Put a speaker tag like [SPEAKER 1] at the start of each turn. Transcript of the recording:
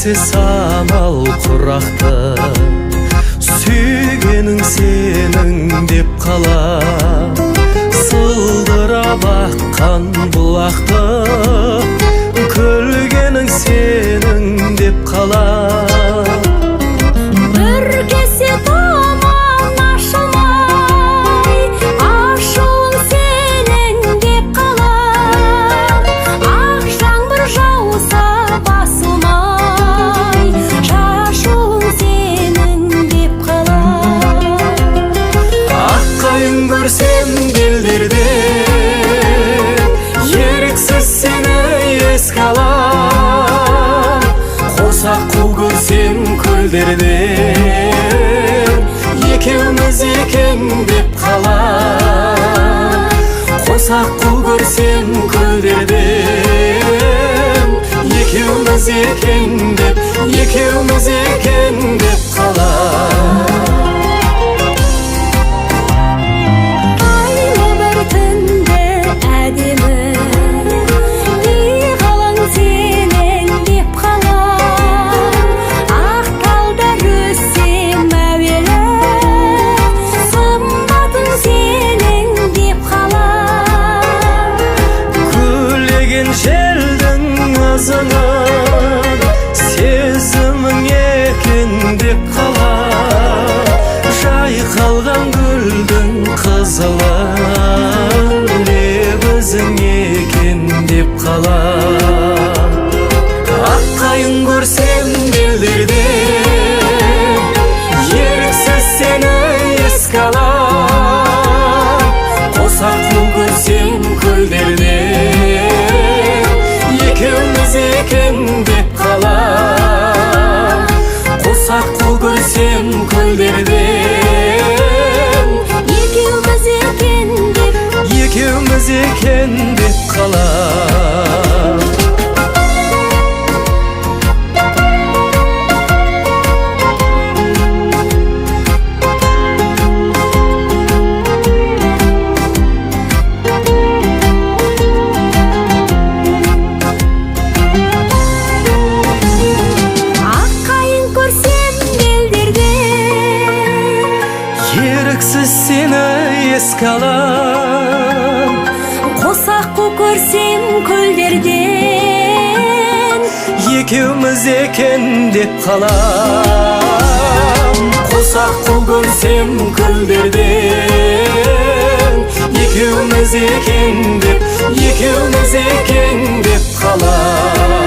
[SPEAKER 1] Тербетсе самал құрақты, сүйгенің сенің деп қалам. Сылдырап аққан бұлақты, күлгенің сенің деп қалам.
[SPEAKER 2] Бір кесе тұман ашылмай, ашуың сенің деп қалам. Ақ жаңбыр жауса басылмай, шашуың сенің деп қалам.
[SPEAKER 1] Ақ қайың көрсем белдерде, еріксіз сені еске алам. Қос аққу көрсем көлдерден, екеуміз екен деп қалам. Қос аққу көрсем көлдерден, екеуміз екен деп, екеуміз екен деп қалам.
[SPEAKER 2] Айлы бір түнде әдемі пиғылың сенің деп қалам. Ақ талдар өссе мәуелі, сымбатың сенің деп қалам.
[SPEAKER 1] Гүлеген желдің ызыңы сезімің екен деп қалам. Жайқалған гүлдің қызылы лебізің екен деп қалам. Ақ қайың көрсем белдерде, еріксіз сені еске алам. Қос аққу көрсем көлдерден, екеуміз екен деп қалам. Қос аққу көрсем көлдерден,
[SPEAKER 2] екеуміз екен деп,
[SPEAKER 1] екеуміз екен деп қалам.
[SPEAKER 2] Ақ қайың көрсем белдерден,
[SPEAKER 1] Еріксіз сені еске алам.
[SPEAKER 2] Қос аққу көрсем көлдерден,
[SPEAKER 1] Екеуміз екен деп қалам. Қос аққу көрсем көлдерден, екеуміз екен деп, екеуміз екен деп қалам.